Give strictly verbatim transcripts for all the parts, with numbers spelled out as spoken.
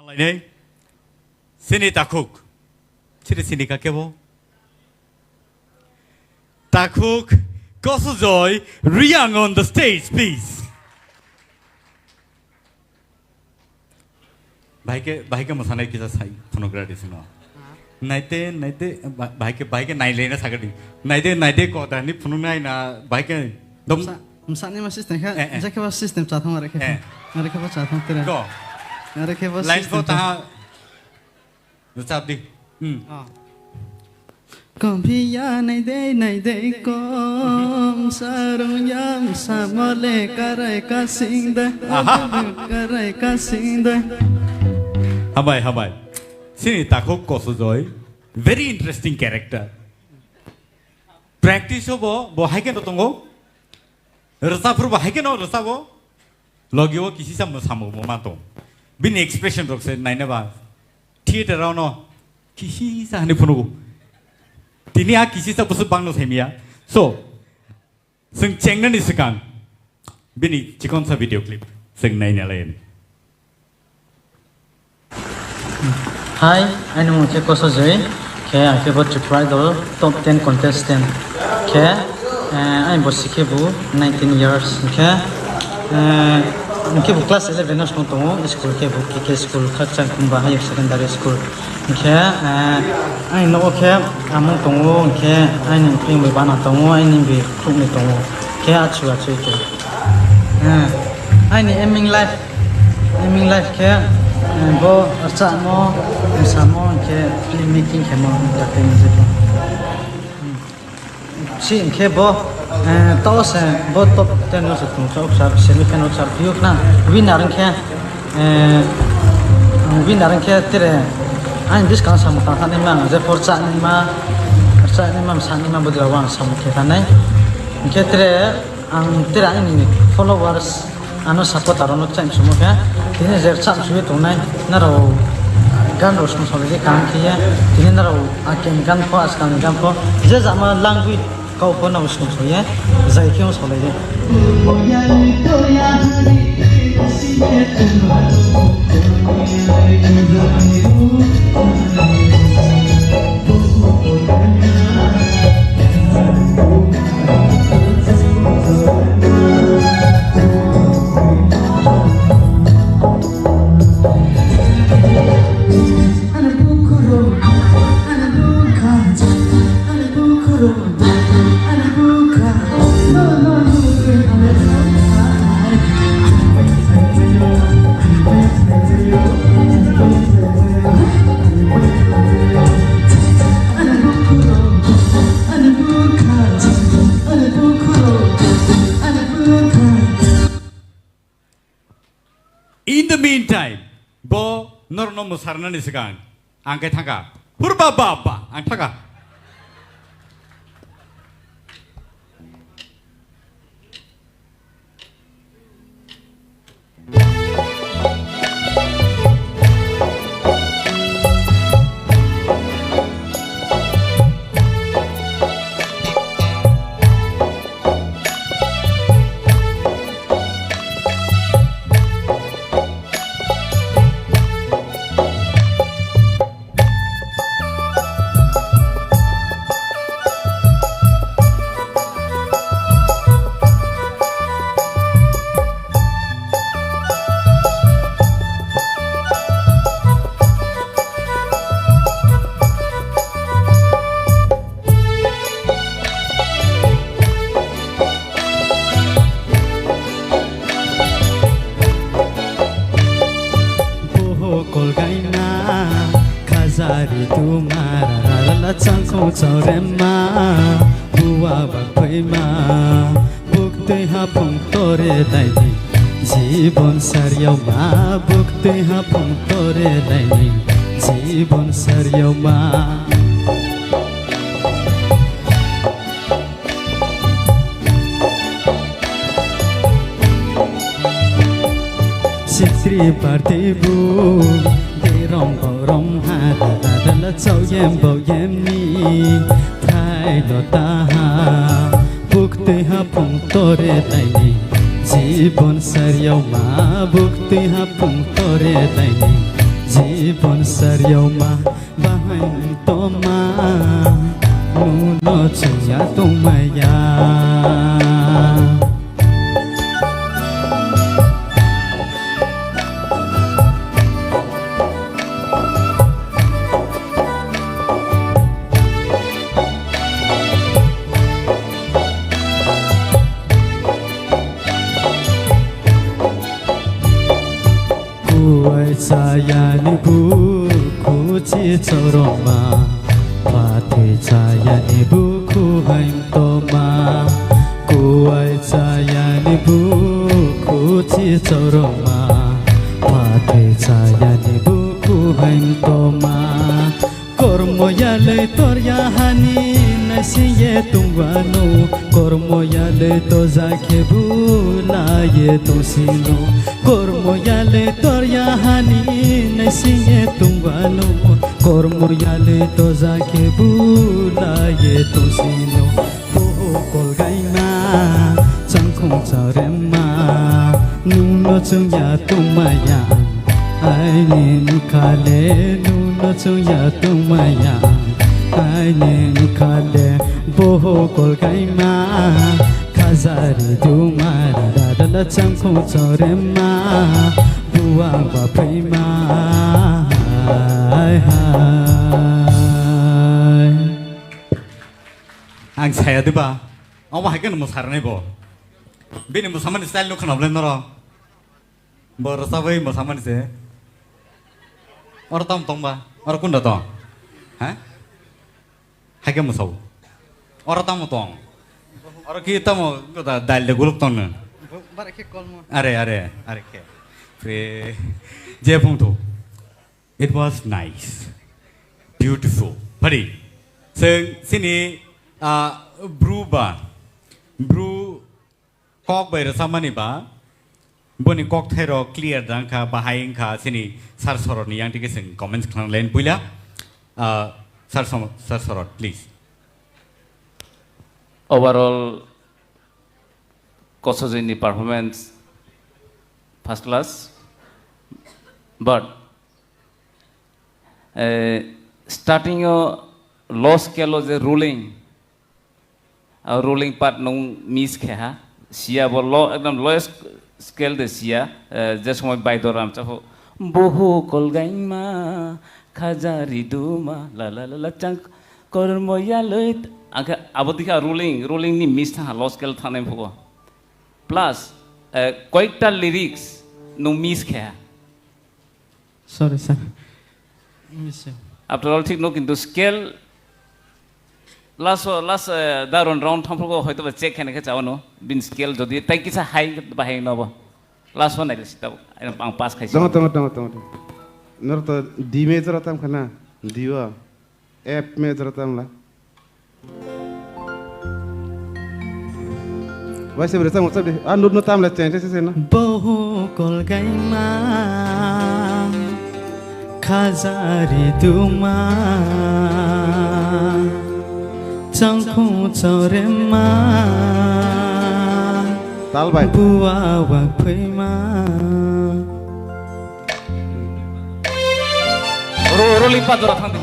Lainai, sini takhuk. Sini sini ka kebo? Takhuk, Kosojoy, Riang on the stage, please. Bahai khe, bahai khe mwsanai kisa sai phunukgra di sino. Naite, naite, ba-, bahai khe, bahai khe nailaina sagadi. Naite, naite ko dani phunuknai na bahai khe dom- Msa-, msani ma system kha, Eh, eh. Jekhe ba system chathang are khe. Eh. Are khe ba chathang tere. Go. Are khe ba Line system four taha. Rwchap di. Hmm. Ah. Kom phiya naidei naidei kom sarung yam samole karai kasing de. Aha. Karai kasing de. Hambai, hambai. Sini takhuk Kosojoy. Very interesting character. Practice o bo, bo hai khe no tongo. Rwchapphru bo hai khe no rwchabo. Logi o kisisa mwsamo bo ma tong. Bini expression rok se naina ba. Theater rao no kisisa hani phunugo. Tini a kisisa busu bang no saimia. So, chwng chengnani swkang bini chikonsa video clip chwng naina lai. Hi, ani mung khe Kosojoy, khe ang khe bo Tripura Idol top ten contestant khe, eh, ani bosi khe bo nineteen years khe, eh, ang khe bo class eleven no song tongo, school khe bo K K school, Khakchang Kumba Higher Secondary School. Hingkhe, eh, ani nogo khe amung tongo, hingkhe ani bini bana tongo, ani bi khukni tongo. Khe achu achu tongo. Eh, ani aiming life, aiming life khe, eh, bo rwchapmo, mwsamo, hingkhe film making khemo, entertainment khe. Si hingkhe bo, eh, to se bo top ten no se tong chok sar, semi final sar, phiyok na winner hingkhe, eh, winner hingkhe tere ani bwskang samung tang thani ma, je por cha ni ma, cha ni ma, sa ni ma, bo dira wang samung khe thani. Hingkhe tere ang tere ani followers, ano support aro no chang sumo khe, tini je chang suwi tongnai, naro gan ro song song je kan khe, tini naro akin gan pho, askan gan pho, je jama langwi kau pho nabo song song ye, jai khe song lai ye. In the meantime, bo norokno mwsarnani swkang ang khe thangkha. Hurba ba ba, ang thangkha. Boho kolgaina khajari tumara rala changkong chaurema buwa bakpaima buktui haphung tore laini jibon sariyoma buktui haphung tore laini jibon sariyoma. Sitri parti bu, dirong borom hara, dala chau yem bo yem ni, thai lo taha, buk tui ha phung tore taini, jibon sariau ma, buk tui ha phung tore taini, Jibon sariyoma bahai toma, nuno chungya tongmaya. Kuwai chayani bukhu chi choroma, phathwi chayani bukhu haim toma. Kuwai chayani bukhu chi choroma, phathwi chayani bukhu haim toma. Kormo yalwi torya hani naisingye tongwano, kormo yalwi toja khe bulaye tongsino. Kormo yalwi torya hani naisingye tongwano, kormo yalwi toja khe bulaye tongsino. Boho kolgaima, changkhung choremma, nungno chungya tongmaya. Aini mkhale, nungno chungya tongmaya. Aini mkhale, boho kolgaima, khajari duma, rarala changkhung choremma, buwang baphaima. Hai, hai. Ang saya diba? Omo hai khe no mwsarnai bo. Bini mwsamani style no khwnablai noro. Bo rwchabwi mwsamani se. Oro tamo tongba? Oro kunda tong? Ha? Hai khe mwsao. Oro tamo tong? Oro ki tamo da-, dal de guluk tong no? Bara khe kolmo. Are, are, are khe. Pre-, je phung thu. It was nice. Beautiful. Pari. Chwng chini, ah, bru ba, bru kok bai rwchapmani ba, boni kokthai rok clear da wngkha, bahai wngkha, chini sir sorot ni yang tike chwng comments khlanglaini puila. Ah, sir Som-, sir sorot, please. Overall, Kosojini performance first class, but Eh, starting o low scale o je rolling, ah, rolling part nung miss khe ha, sia bo low, ekdom lowest scale de sia, eh, je somoi Baidor Ramcha pho, boho kolgaima, khaja riduma, la la la la chang, kormo yaloi, angkhe abo dikha rolling, rolling ni miss thang ha, low scale thangnai phugo. Plus, eh, koyekta lyrics nung miss khe ha. Sorry, sir. Miss, sir. After all, thik no, kintu scale last o, last, eh, da round, round thangphrugo hoito ba check khaina khe chawano, bin scale jodi tai kisa high ba high no bo. Last one nailesi tabo. Ang pass khaisi. Tongo, tongo, tongo, tongo, tongo. Nor to D major tam khana, D o. F major tam la. Waisa bwrwi chang ucap di. Ah, nut nut tam le cheng cheng cheng na. Boho kolgaima khajari duma changkhung chorema. Tal bai. Buwa wak phaima. Ro, ro, limpa jora thang di.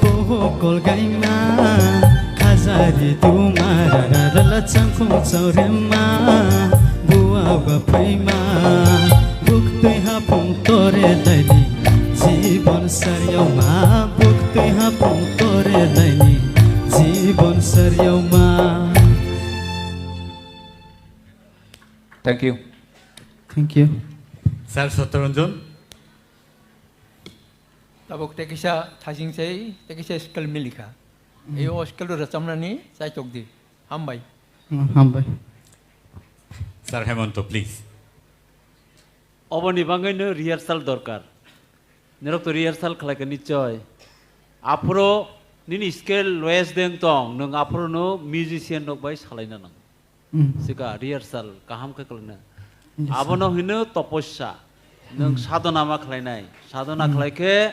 Boho kolgaima, khajari duma, rara rala changkhung chorema, buwa ba phaima, buktwi hapung tore laini, jibon sariyoma, buktwi hapung tore laini, jibon sariyoma. Thank you. Thank you. Sir Satyaranjan. Tabuk tei kisa thajing chai, tei kisa skill milikha. Mm. Ei o skill rwchapnani chaitok di. Hambai. Mm, hambai. Sir Hemanto, please. Oboni bagwino rehearsal dorkar. Norok to rehearsal khlaikha nichoi. Aphuru Nini scale lowest deng tong, nwng aphuru no musician rok bai salaina nang. Hmm. Sika rehearsal kaham khe kalaina. Yes, sir. Abono hino toposya. Nwng Hmm. sadhona ma khlainai. Sadhona Hmm. khlai khe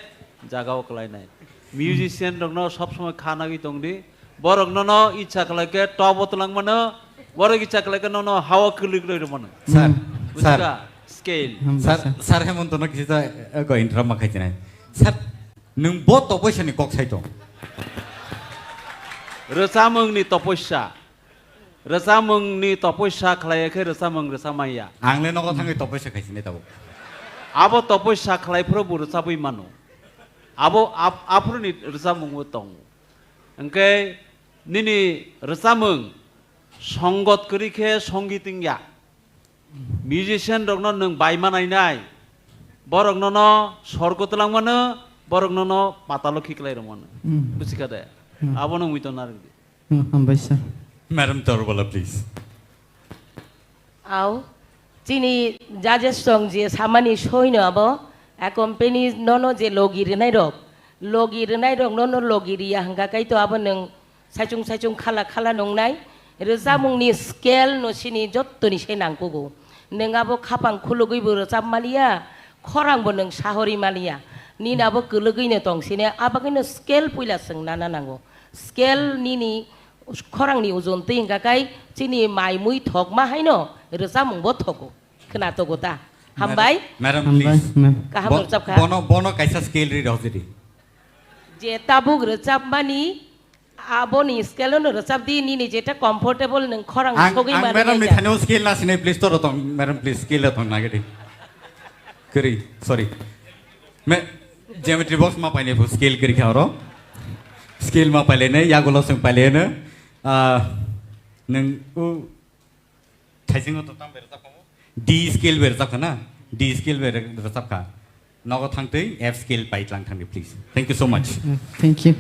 jagao khlainai. Musician rokno sob somoi kha nagwi tongdi. Borok nono icha khlai khe top o twlang mano. Borok icha khlai khe nono hao kwlwi kwlwi rw mano. Sir, Hmm. sir. Bujiga? Scale. Hmm, Sir, sir. Sir Hemonto no kisa, eh, go interrupt ma khai tinai. Sir, nwng bo toposya ni kok sai tong. Rwchapmung ni toposya. Rwchapmung ni toposya khlai khe rwchapmung rwchap maya. Ang le nogo thangwi toposya khai sini tabuk. Abo toposya khlai phuru bo rwchapwi mano. Abo ap-, aphuru ni rwchapmung bo tongo. Hwnkhe nini rwchapmung songot kwrwi khe songit wngya. Musician rokno nwng bai ma nainai. Borok nono sorgo twlang mano, borok nono patalo khiklai rw mano. Hmm. Buji kha de? Hmm. Abono mui to narwk di. Hmm, hambai sir. Madam Torbola, please. Au, chini judges tong je samani soino abo, a company nono je logi rwnai rok, logi rwnai rok nono logi riya hwnkha kai to abo nwng saichung saichung khala khala nungnai. Rwchapmung ni scale no sini jottoni se nangkugo. Nwng abo khapang khulugwi bo rwchap maliya, khorang bo nwng sahori maliya. Nini abo kwlwgwi no tong sini, abagwi no scale puila chwng nana nango. Scale nini khorangni ojon twi hwnka kai chini mai mui thokma haino rwchapmung bo thogo. Khna togo ta? Hambai. Madam, madam, Hambai, please. Ma'am. Kaham Bo-, rwchap kha. Bono, bono kaisa scale ri rok jidi. Je tabuk rwchapmani aboni scale no rwchap di, nini jeta comfortable nwng khorang Ang, sogwi ang mano madam ni jai. Thani o scale na sini, please, toro tong, madam, please, scale tong nagedi. Kiri, sorry. Me, geometry box ma paine bo scale kiri kha oro. Scale ma paile ne, yagulo seng paile ne. Ah, nwng u Thaisingo to tam berajak kha mo? D scale berajak kha na? D scale berajak kha. Nogo thangtwi F scale pai tlang thangdi, please. Thank you so much. Uh, thank you.